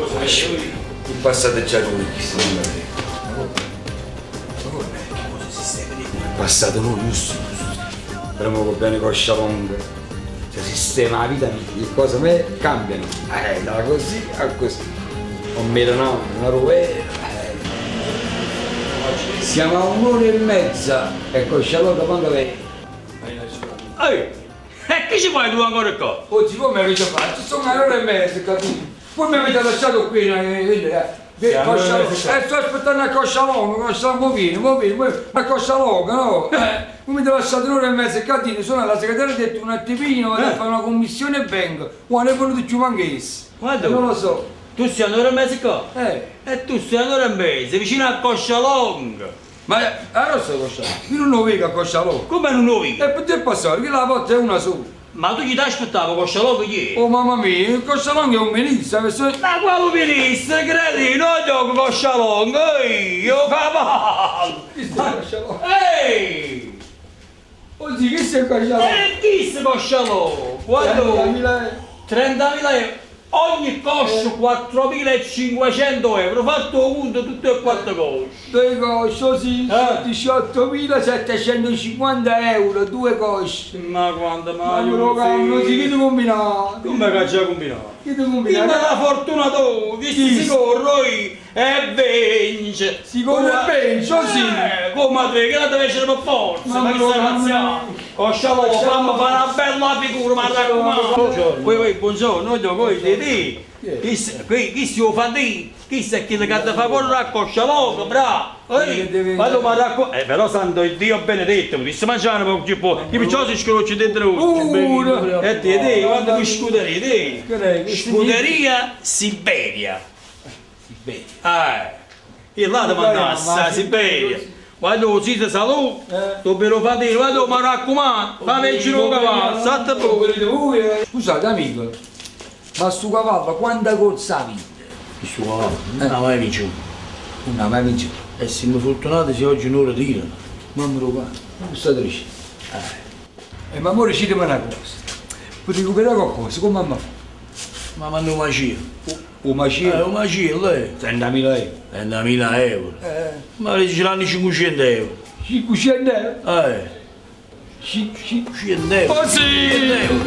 È passato già n'ora chisto nun me vede. Ma come? È passato n'ora giusto giusto. Però mo che vene coscia longa se sistema 'a vita mia, 'e cose me cambiano. Eh, da così a così. O me no, non ero vero. Eh. Siamo a un'ora e mezza e coscia longa manco vene. Ehi! E che ci fai tu ancora qua? Oh zì, come avete fatto? Sono un'ora e mezza, capito? Voi mi avete lasciato qui, eh, eh, coscia, eh, sto aspettando a coscia longa, coscia longa, mo viene, mo viene, mo, a coscia longa, no? Eh, voi mi avete lasciato un'ora e mezza qua, sono alla segretaria ha detto un attimino, vado a fare una commissione e vengo. Quando è venuto più manca essa. Guarda, Non lo so. Tu stai un'ora e mezza qua? Eh. E tu stai un'ora e mezza vicino a coscia longa. Ma adesso coscia longa? Io non lo vedo a coscia longa. Come non lo vedi? E per te passare, che la porta è una sola. Ma tu chi ti aspettava coscia longa ieri? Oh mamma mia, il coscia longa è un ministro, avesse... Ma quale ministro, cretino, io coscia longa, io cavallo! Chi sta coscia longa? Ehi! Oh sì, chi sta coscia longa? E chi sta coscia longa? Guarda, 30.000 euro. 30.000 euro, ogni coscio 4.500 euro, fatto conto tutte e quattro cosce. Due cosce, sì, Eh. 18.750 euro, due cosce. Ma quando Ma mai? quello che non si chi ti combina? Come che ha già combinato? Chi ti Chi combina? la fortuna tu, visto si corre io e vince. Si corre e vince, oh sì. Eh, come te, che la deve essere per forza, Ma ma che no, stai pazziando? Coscialo, fammi fare una bella figura, ma raccomando. Buongiorno. Poi, poi, buongiorno, io poi ti dico. Chi è? Chi si- qui- chi si fa di? Chi è chi che ti fa correre a coscialoco, bravo! Che deve- Ma ma raccomando, eh, però santo il Dio benedetto, mi disse mangiare poco più poco, che perciò si scroccia dentro Pure. E ti dico, guarda qui scuderia, ti. Che è? Che Scuderia Siberia. Siberia. Eh, io là devo andare a Siberia. Guarda, si ti saluto, Eh. tu me lo fai dire, guarda, mi raccomando, fammi il giro cavallo, state pure. Volete voi, eh? Scusate amico, ma sto cavallo quanta corsa ha vinto? Questo cavallo non ha mai vinto. Non ha mai vinto. E siamo fortunati se oggi non ritirano. Mamma lo guarda, non state dicendo. Eh, ma ora dicetemi una cosa. Per recuperare qualcosa, come mamma fa? Ma hanno magia. O magia? Eh, un magia, lei. 30.000 euro. 30.000 euro. Eh, Ma le ce l'hanno 500 euro. 500 euro. Eh, 500 500 euro. Oh sì! 500 euro.